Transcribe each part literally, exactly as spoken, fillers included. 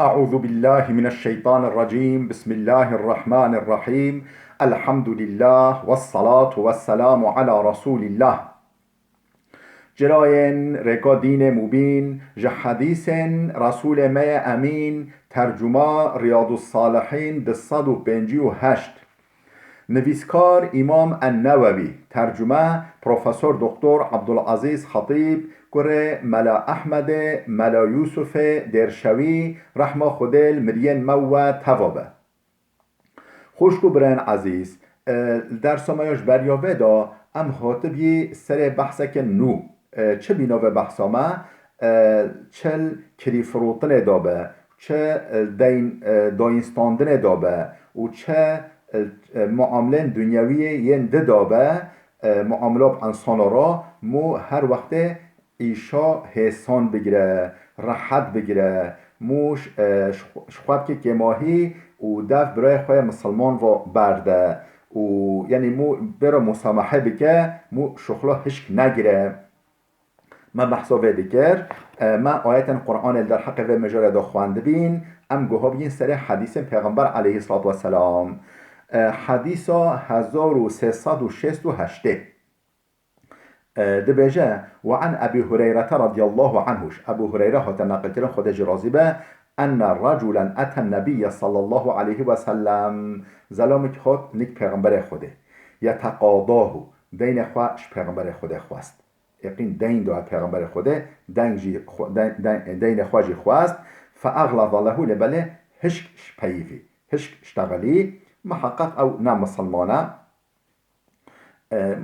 أعوذ بالله من الشيطان الرجيم. بسم الله الرحمن الرحيم. الحمد لله والصلاة والسلام على رسول الله. Cilayên rêka dînê mubîn, ji hedîsên Resûlê me yê Emîn, tercuma Riyadus Salihîn du sed û pêncî û heşt. Nivîskar Îmam En-Newewî, tercume Profesor Doktor Abdulazîz Xetîb, kurê Mela Ehmedê, Mela Yûsufê Dêrşewî, rehma Xwedê li miriyên me we teva be. Xwişk û birayên ezîz, e, li dersa me ya ji beriya vê de em hatibî serê behseke nû. E, çi bîna vê behsa me? E, çi li kirîfirotinê de be, çi, e, deyn, e, dayînstandinê de be û çi, e, e, muamilên dunyewiyê yên di de be, e, muamila bi insana re, mû her wextê îşa hêsan bigire, rehet bigire, mû ş-, e, ji xwe, ji xwe bike kêmahî û dev birayê xwe yê misilman ve berde û, yanî, mû bêra musamahe bike, mû şuxla hişk negire. Me behsa vê dikir, e, me ayetên Qur'anê li derheqê vê mijarê de xwendibîn, em guha bigîn serê hedîsên Pêxember aleyhissalatu vesselam. E, hedîsa hezar û sê sed û şêst û heştê. E, dibêje, "Ve an Ebî Hureyrete radiyallahu anhu." Ji Ebû Hureyre hate neqilkirin, Xwedê jî razî be, "Enne reculen eten nebiyye sallallahu aleyhi ve sellem." Zelamik hat nik Pêxemberê Xwedê. "Yeteqadahu." Deynê xwe ji Pêxemberê Xwedê xwest. Yaqîn deyn da Pêxemberê Xwedê, deng jî xwe-, de-, de-, deynê xwe jî xwest. "Fe aglaza lehu." Lê belê hişk ji peyivî, hişk ştexilî. Miheqeq ew ne misilman e. E,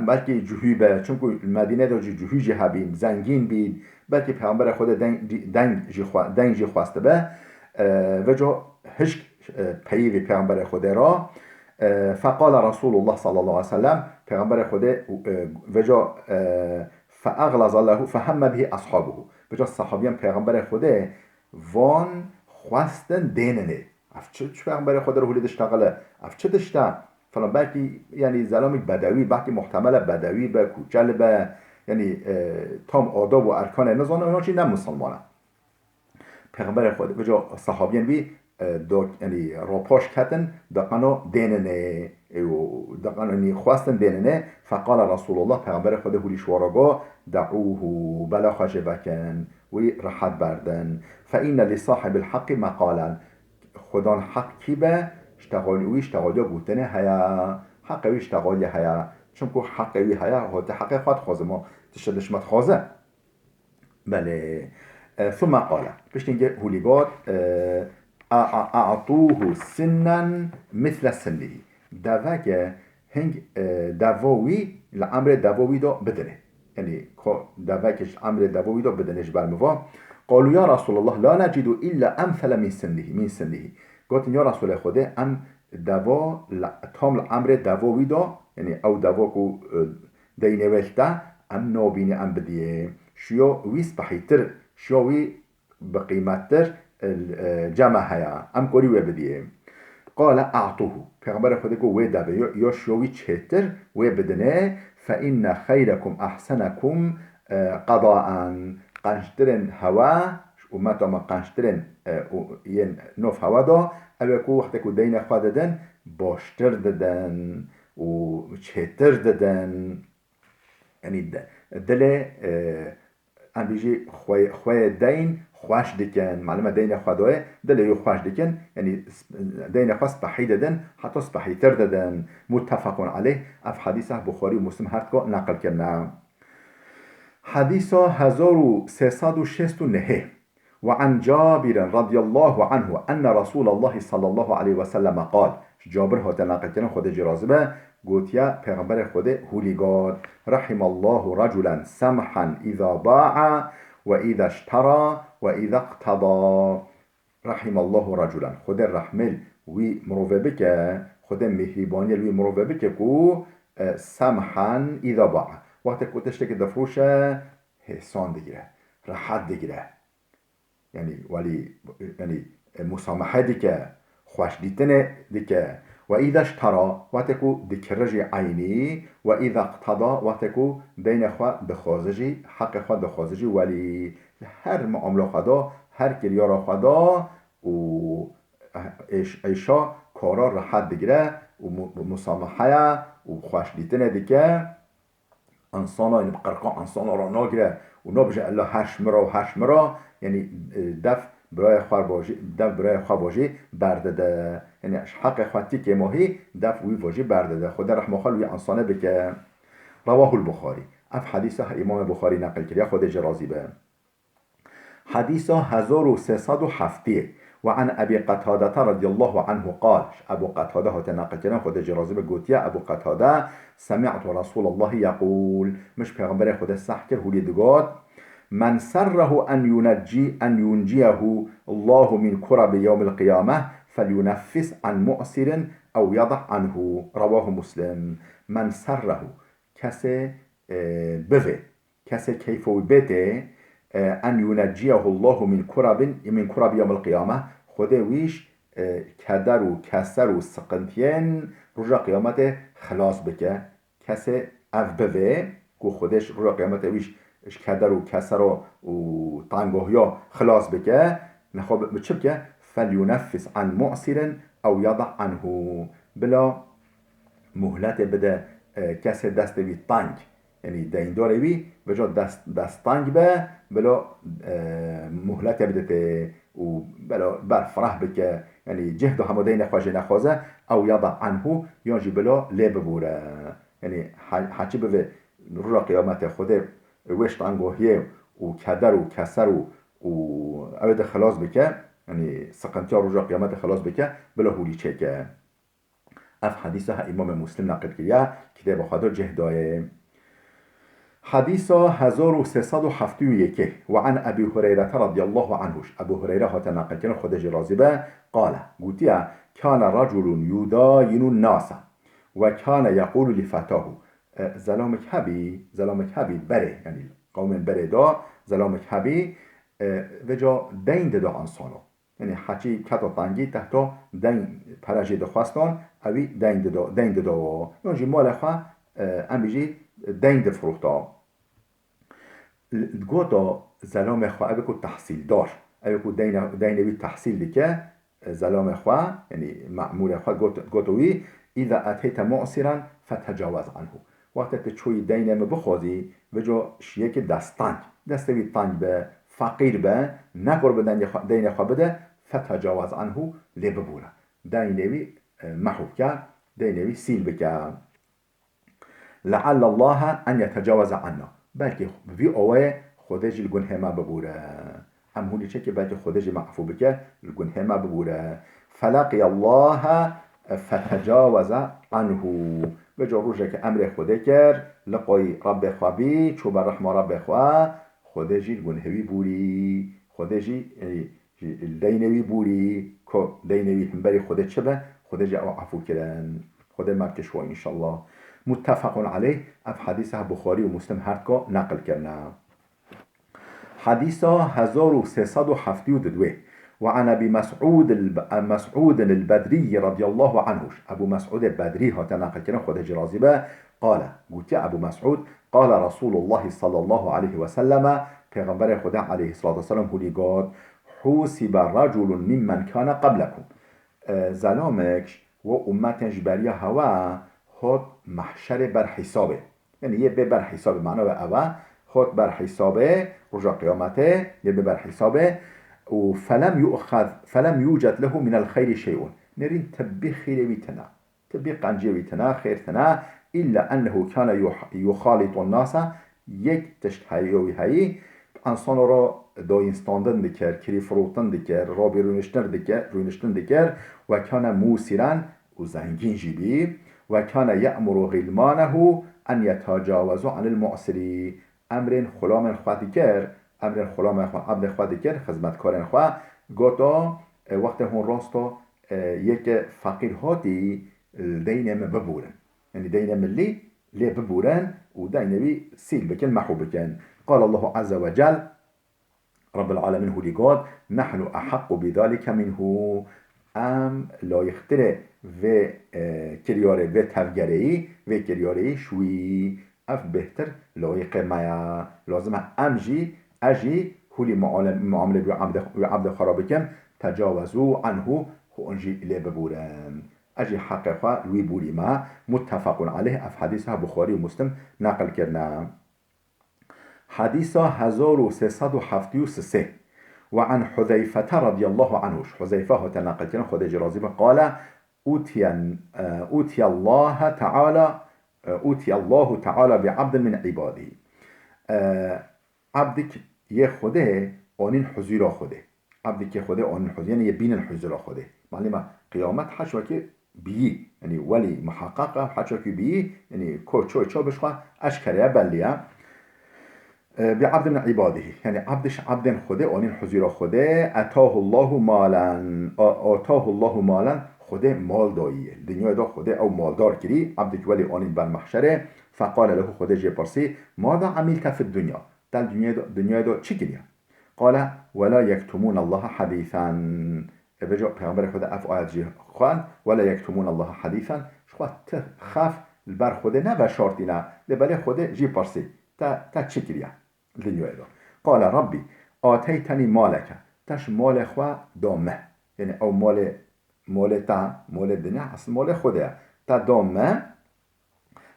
belkî cuhî be, çimkû li Medînê de jî cuhî jî hebîn, zengîn bîn, belkî Pêxemberê Xwedê deng, deng jî xwe-, deng jî xwestibe. E, veco hişk, e, peyivî Pêxemberê Xwedê re. E, feqale Resulullah sallallahu aleyhi ve sellem, Pêxemberê Xwedê, e, veco, e, feaglaza lehu fehemme bihi ashabuhu. Veco sahabiyan Pêxemberê Xwedê van xwestin dêninê. Ev çi, çi Pêxemberê Xwedê re hûlî diştexile? Ev çi tişt e? Falan, belkî, yanî, zelamik bedewî, belkî muhtemele bedewî be, kûçel be, yanî, e, tam adab û erkanê nizane, wina jî ne misilman e. Pêxemberê Xwedê, veco sahabiyên wî, e, do, yanî, ropaş ketin, deqeno dêninê, e, û deqeno, yanî, xwestin dêninê, feqale Resulullah, Pêxemberê Xwedê hûlî ji wan re got, "De'ûhu, bela xwe jê vekin, wî rehet berdin. Fe inne li sahibil haqqi meqalen." Xudan heq kî be, ştexal-, wî ştexaliya gotinê heye. Heqê wî ştexaliya heye. Çimkû heqê wî heye, hate heqê xwe dixwaze, ma tiştê dişme dixwaze. Belê. E, thumme qale. Piştî hingê hûlî got, e, a, a, a'tûhu sinnen misle sinnihî. Deveke hing, e, deva wî li emrê deva wî de bidinê. Yanî, ko devekê ji emrê deva wî de bidinê ji ber min va. Qalû ya Resulallah la necidu illa emsele min sinnihî, min sinnihî. Gotin, ya Resulê Xwedê, em deva li, tam li emrê deva wî de, yanî ew deva ku, e, deynê wê li te, em nabînî em bidiyê. Şiyo wî spehîtir, şiyo wî bi qîmettir, e, e, cem e heye. Em korî wê bidiyê. Qale a'tûhu. Pêxemberê Xwedê got, wê devê, yo, yo şiyo wî çêtir, wê bidinê. Fe inne xeyrekum ehsenekum, e, qedaen. Qençtirên hewe, ji ummeta me qençtirên, e, û yên nov hewe de, ew ê ku wextê ku deynê xwe didin, baştir didin û çêtir didin. Yanî de-, dilê, e, em bêjî xwe-, xweyê deyn xweş dikin. Malum e deynê xwe doye, dilê wî xweş dikin. Yanî s-, deynê xwe spehî didin, heta spehîtir didin. Muttefaqun aleyh. Ev hedîsa Buxarî û Muslim her diko neqil kirine. Hedîsa hezar û sê sed û şêst û nehê. Ve an Cabirin radiyallahu anhu enne Resûlallahi sallallahu aleyhi ve selleme qal. Ji Cabir hate neqilkirin, Xwedê jî razî be, gotiye, Pêxemberê Xwedê hûlî got, "Rahimallahu raculen semhan îza ba'a ve îza iştera ve îza iqteda." Rahimallahu raculen. Xwedê rehmê li wî mirovê bike, Xwedê mêhrîbaniyê li wî mirovê bike ku, e, semhan îza ba'a. Wextê ku tiştekî difroşe, hêsan digire, rehet digire. Yanî, welî, yanî, e, musamahe dike, xweşdîtinê dike. Ve îza iştera, wextê ku dikire jî eynî, ve îza iqteda, wextê ku deynê xwe dixwaze jî, heqê xwe dixwaze jî, welî li her muamela xwe de, her kiryara xwe de, û êş-, êşa kara rehet digire û mu-, musamaheya û xweşdîtinê dike. Insana, yani bi qirqa insana ra nagire û nabêje, "Ella heş min ra û heş min ra", yani, e, dev birayê xwe vajî, dev birayê xwe vajî berdide. Yani ji heqê xwe tîkê mahî dev wî vajî berdide. Xwedê rehma xwe li wî insane bike. Rawahul Buxarî. Ev hedîsa Îmamê Buxarî neqil kiriye, Xwedê jê razî be. Hedîsa hezar û sê sed û heftê. Ve an Ebî Qetadete radiyallahu anhu qal. Ji Ebû Qetade hate neqilkirin, Xwedê jê razî be, gotiye Ebû Qetade, "Semi'tu Resûlallahi yeqûl." Min ji Pêxemberê Xwedê seh kir, hûlî digot, "Men serrehu en yuneccî-, en yunciyehu Allahu min kurabi yewmil qiyameh, felyuneffis an mu'sirin ew yada anhu." Rewahu Muslim. Men serrehu, kesê, e, bivê, kesê keyfê wî bê tê, e, en yunecciyehullahu min kurabin, min kurabi yewmil qiyame, Xwedê wî ji, e, keder û keser û siqintiyên roja qiyametê xilas bike. Kesê ev bivê ku Xwedê ji roja qiyametê wî ji, ji keder û kesera û tengahiya xilas bike, nexwe bi, bi çi bike? Felyuneffis an mu'sirin ew yada anhu. Bila muhletê bide, e, kesê destê wî teng. Yanî deyndorê wî, veca dest, dest teng be, bila, e, muhletê biditê û bila ber fireh bike. Yanî cihda hema deynê xwe jê nexwaze, ew yada anhu, yan jî bila lê bibûre. Yanî he-, heçî bivê roja qiyametê Xwedê wê ji tengohiyê û keder û keser û, û ew ê de xilas bike, yanî siqintiya roja qiyametê xilas bike, bila hûlî çêke. Ev hedîsa he Îmamê Muslim neqil kiriye, kitêba xwe de cih dayê. Hedîsa hezar û sê sed û heftê û yekê. Ve an Ebî Hureyrete radiyallahu anhu. Ji Ebû Hureyre hate neqilkirin, Xwedê jê razî be, qale, gotiye, "Kane reculun yudayinun nase ve kane yequlu li fetahu." E, zelamek hebî, zelamek hebî berê, yanî qewmên berê de zelamek hebî, e, veca deyn dida insana. Yanî heçî keta tengî, tehta deyn, pere jê dixwestan, ewî deyn dida, deyn dida. Yan jî malê xwe, e, em bêjî deyn difiroxta. Gota zelamê xwe, ev ku tehsîldar, ev ku deyne, deynê wî tehsîl dike, e, zelamê xwe, yanî memûrê xwe got, goto wî, "Îza eteyte mu'siran fetecawez anhu." Wextê tu çûyî deynê min bixwazî, veca ji yekê dest teng, destê wî teng be, feqîr be, nekar be deynê xwe, deynê xwe bide, fetecawez anhu, lê bibûre. Deynê wî, e, mehû bike, deynê wî sîl bike. "Leallallaha en yetecaweze anna." Belkî bi vî awayê Xwedê jî li gunhê me bibûre. Em hûnî çekê, belkî Xwedê jî me efû bike, li gunhê me bibûre. "Felaqiyallaha fetecaweze anhu." Veca rojekê emrê Xwedê kir, liqoyî Rebbê xwe bî, çû ber rehma Rebbê xwe, Xwedê jî li gunhê wî bûrî. Xwedê jî, e, Ji deynê wî bûrî, ku deynê wî himberî Xwedê çi be, Xwedê jî ew efû kirin. Xwedê me bike ji we înşallah. Muttefequn aleyh, ev hedîsa Buxarî û Muslim her dika neqil kirine. Hedîsa hezar û sê sed û heftê û didwê. Ve an Ebî Mes'ûd el-, Mes'ûdin el-Bedrî radiyallahu anhu. Ebû Mes'ûdê Bedrî hate neqil kirin, Xwedê jî razî be. Qale, gotiye Ebû Mes'ûd, qale Resûlullahî sallallahu aleyhi ve selleme, Pêxemberê Xwedê aleyhissalatu vesselam hûlî got, "Hûsibe reculun mimmen kane qeblekum." E, zelamek ji we ummetên ji beriya hewe hot mehşerê ber hîsabê. Yanî yê bê ber hîsabê, mana we ev e, hot ber hîsabê, roja qiyametê, yê bê ber hîsabê, û felem yu'xez, felem yuced lehu minel xeyri şey'un. Nêrîn tibî xîrê wî tine. Tibî qenciyê wî tine, xêr tine, illa ennehu kane yuh-, yuxalitu nasa, yek tişt heye wî heyî, bi insano re dayînstandin dikir, kirî firotin dikir, rabî rûniştin dikir, rûniştin dikir, ve kane musiran, û zengîn jî bî, ve kane ye'muru xîlmanehu en yetacawezu anil mu'sirî, emrên xulamên xwe dikir, emrên xulamên xwe, ebdên xwe dikir, xizmetkarên xwe, goto, e, wextê hûn rasto, e, yeke feqîr hatî, li deynê min bibûrin. Yanî deynê min lî, lê bibûrin û deynê wî sîl bikin, mehû bikin. Qal Allahu azze ve cel, Rabbil Alemîn hûlî got, "Nehnu ehaqqu bi zalike minhu." Em layixtirê vê, e, kiryarê, vê tevgereyî, vê kiryareyî ji wî. Ev bêhtir layiqê me ye. Lazim e em jî, ez jî hûlî muale-, muamele wî abdê, wî abdê xwe re bikin, tecawezu anhu, hûn jî lê bibûrin. Ez jî heqê xwe li wî bûrî me. Muttefaqun aleyh, ev hedîsa Buxarî û Muslim neqil kirine. Hedîsa hezar û sê sed û heftê û sê. Ve an Huzeyfete radiyallahu anhu. Ji Huzeyfe hate neqilkirin, Xwedê jî razî be, qale, utiyen, e, utiyallaha teala, e, utiyallahu teala bi abdin min ibadihi. E, Abdik yê Xwedê anîn huzûra Xwedê. Abdikê Xwedê anîn huzûr, yani yê bînin huzûra Xwedê. Malima qiyamet heçwekî biyî. Yani welî muhaqqaq e, heçwekî biyî, yani ko çoy ço bişwa eşkere ye, belli ye. E, bi abdin min ibadihi. Yani abdiş abdên Xwedê anîn huzûra Xwedê. Atahu Allahu malen. A-, atahu Allahu malen. Xwedê mal dayî. Dinyayê de Xwedê ew maldar kirî. Abdik welî anîn ber mehşerê. Feqale lehu, Xwedê jê pirsî, "Mada amilte fid dunya?" Te dinyayê de, dinyayê de çi kiriye? Qale, "Ve la yektumûne Allaha hadîsen." E, vêca Pêxemberê Xwedê ev ayet jî xwend, "Ve la yektumûne Allaha hadîsen." Ji xwe ti xef li ber Xwedê neveşartîne. Lê belê Xwedê jî pirsî, "Te, te çi kiriye li dinyayê de?" Qale, "Rabbî, ateytenî maleke." Te ji malê xwe da me. Yani ew malê, malê te, malê dinya, esil malê Xwedê ye. Te da me,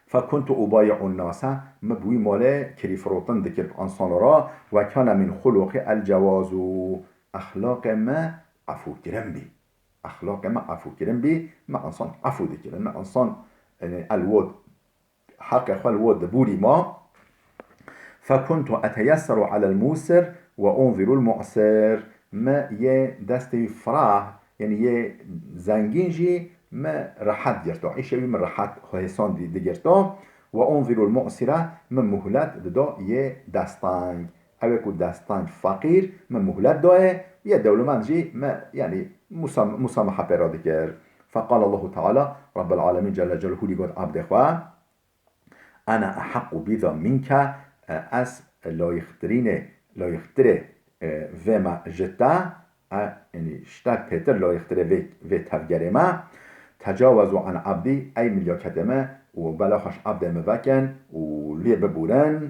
Fekuntu ubayi'un nase, min bi wî malê kirîfirotin dikir bi insana re, ve kane min xuluqî el cewazu, exlaqê me efûkirin bî. Exlaqê me efûkirin bî, me insan efû dikirin, me insan, yani, elwod, heqê xwe li wod dibûrî ma. Fekuntu eteyesseru alel musir ve unzirul mu'sir. Me yê destê wî firah, yani yê zengîn jî me rehet girto. Îşê wî min rehet hêsan di-, digirto. Ve unzirul mu'sira, min muhlet dido yê destang. Ew ê ku destang feqîr, min muhlet dayê, yê dewlemend jî me, yani, musam-, musamaha pê re dikir. Feqal Allahu Teala, Rabbel Alemîn Celle Celaluhu lî got abdê xwe, "Ene eheqqu biza minke", e, ez layixtirînê, layixtirê, e, vê me ji te, e, yanî ji te pêtir layixtirê vê, vê tevgerê me. "Tecawezu an abdî", ey milyaketê me û bela xwe ji abdê me vekin û lê bibûrin,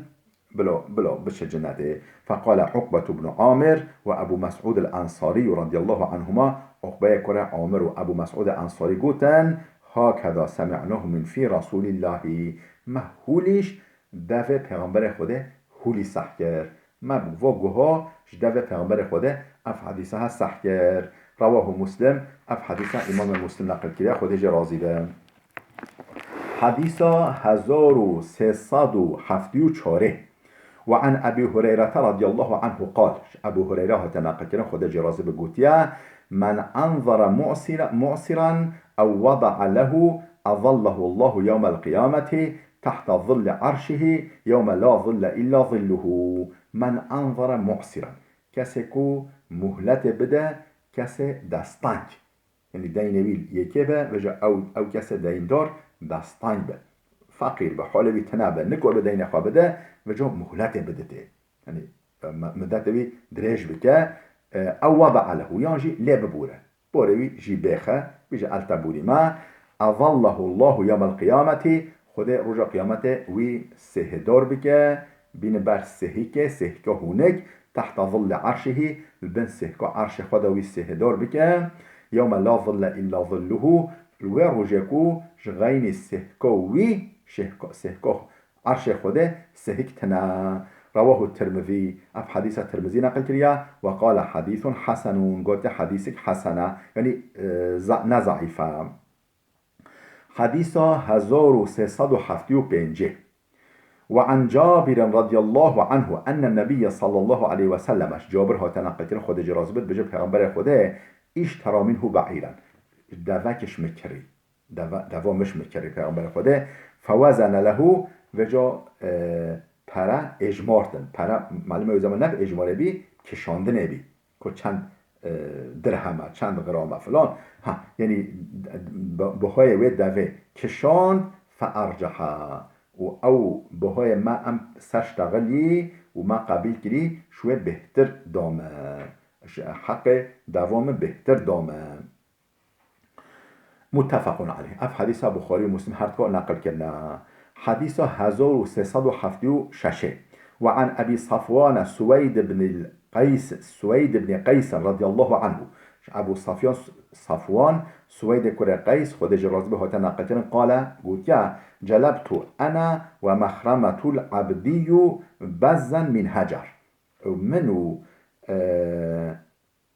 bilo, bilo, biçe cenetê. Feqale Uqbetu bnu Amir ve Ebu Mes'ud el-Ensarî radiyallahu anhuma, Uqbeyê kurê Amir û Ebu Mes'ud Ensarî gotin, "Hakeza semi'nahu min fî Resûlîllahî." Me hûlîş devê Pêxemberê Xwedê hûlî seh kir. Me bi vo guha ji devê Pêxemberê Xwedê ev hedîsa he seh kir. Rewahu Muslim, ev hedîsa Îmamê Muslim neqil kiriye, Xwedê jê razî be. Hedîsa hezar û sê sed û heftê û çarê. Ve an Ebî Hureyrete radiyallahu anhu qal, ji Ebû Hureyre hate neqilkirin, Xwedê jê razî be, gotiye, "Men enzara mu'sira-, mu'siran ew weda'a lehu, ezallahu Allahu yewmel qiyameti tahta zilli arşihi, yewme la zille illa zilluhu." Men enzara mu'siran. Kesê ku muhletê bide kesê destang. Yanî deynê wî yekê be, vêca ew, ew kesê deyndar destang be. Feqîr be, halê wî tune be, nikobe deynê xwe bide, vêca muhletê biditê. Yanî, e, me-, middetê wî dirêj bike, e, ew weda'a lehu, yan jî lê bibûre. Borê wî jî bêxe, wî jî el te bûrî me. Ezallahu Allahu yewmel qiyameti, Xwedê roja qiyametê wî sêhedar bike, bîne ber sêhikê, sêhika hûnik, tahta zilli arşihi, li bin sêhka arşê xwe de wî sêhedar bike. Yewme la zille illa zilluhu, li wê rojê ku ji xeynî sêhka wî, şêhka-, sêhka arşê Xwedê sêhik tine. Rewahu Tirmizî, ev hedîsa Tirmizî neqil kiriye, ve qale hedîsun hesenun, gote hedîsik hesen e, yanî, e, za-, ne zeîf e. Hedîsa hezar û sê sed û heftê û pêncê. Ve an Cabirin radiyallahu anhu enne Nebiyye sallallahu aleyhi ve sellem, ji Cabir hate neqilkirin, Xwedê jê razî bit, bêje Pêxemberê Xwedê, "Îştera minhu be'îren." Devek ji min kirî. Deva, deva min ji min kirî Pêxemberê Xwedê. Fewezene lehu, vêca, e, pere êjmartin. Pere, malum e, zaman ne bi êjmarê bî, kişandinê bî. Ku çend, e, dirhem e, çend gram e filan. Ha, yanî, bi-, bihayê wê devê kişand, fe erceha. Û ew bihayê me em ser ştexilî û me qebîl kirî, ji wê bêhtir da me. Ji heqê deva min bêhtir da me. Muttefaqun aleyh. Ev hedîsa Buxarî û Muslim her duwa neqil kirine. Hedîsa hezar û sê sed û heftê û şeş. Ve an Ebî Safwane Suweyd ibnil Qeys, Suweyd ibn Qeys radiyallahu anhu. Ji Ebu Safyan, Safwan, Suweydê kurê Qeys, Xwedê jê razî be, hate neqilkirin, qale, gotiye, celebtu ene ve Mexremetul Abdiyyu bezzen min hecer. Û min û, e,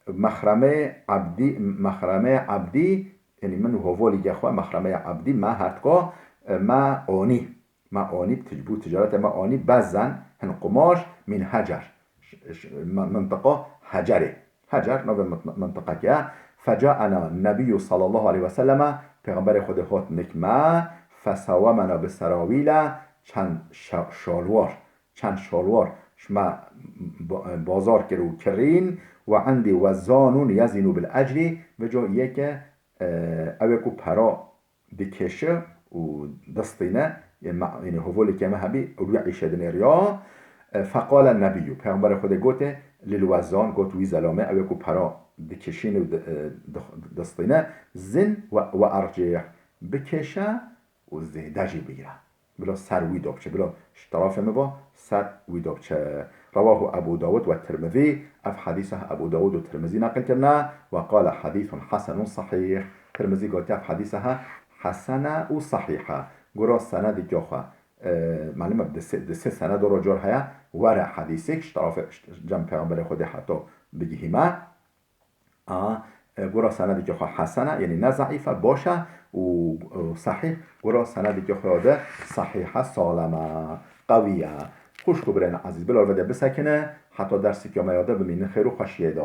Mexremê Abdî, Mexremê Abdî, yanî min û hovolîgê xwe, Mexremê Abdî, me hertko, e, me onî. Me onî, tic-, bû ticarete me onî, bezzen, hin qumaş, min hecer. Ş-, ş-, me-, mintiqa Hecerê. Hecer, navê mint-, mintiqekê ye. Fecaena Nebiyyu sallallahu aleyhi ve selleme, Pêxemberê Xwedê hot nik me, fesawemena bi serawîle, çend şa-, şalwar. Çend şalwar ji me ba-, bazar kir û kirîn, we endî wezzanûn yezînû bil ecrî, vêco yeke, e, ew ê ku pera dikêşe û distîne, ê me, yanî hovolekê me hebî, ew wî îşe dinêriya. E, feqale Nebiyyu, Pêxemberê Xwedê gotê, lil wezzan, got wî zelamê, ew ê ku pera dikişîne û di-, e, dix-, distîne, zin we, we ercih, bikêşe û zêde jî bigire. Bila ser wî de biçe. Bila ji terafê min ve ser wî de biçe. Rewahu Ebu Dawud ve Tirmizî. Ev hedîsa Ebu Dawud û Tirmizî neqil kirine. Ve qale hedîsun hesenun sahîh. Tirmizî gotiye ev hedîsa he hesene û sahîh e. Gora senedî ke xwe, e, malum e, di sê, di sê sened û roc heye, were hedîsek ji terafê, cem Pêxemberê Xwedê heta bigihîme. A, e, gora senedekê xwe hesen e, yanî ne zeîf e, baş e û, û sehîh, gora senedekê xwe de sehîh e, salem e, qewî ye. Xwişk û birên ezîz, bila vê de bisekine, heta dersekê me ya de bimînin xêr û xweşiyê de.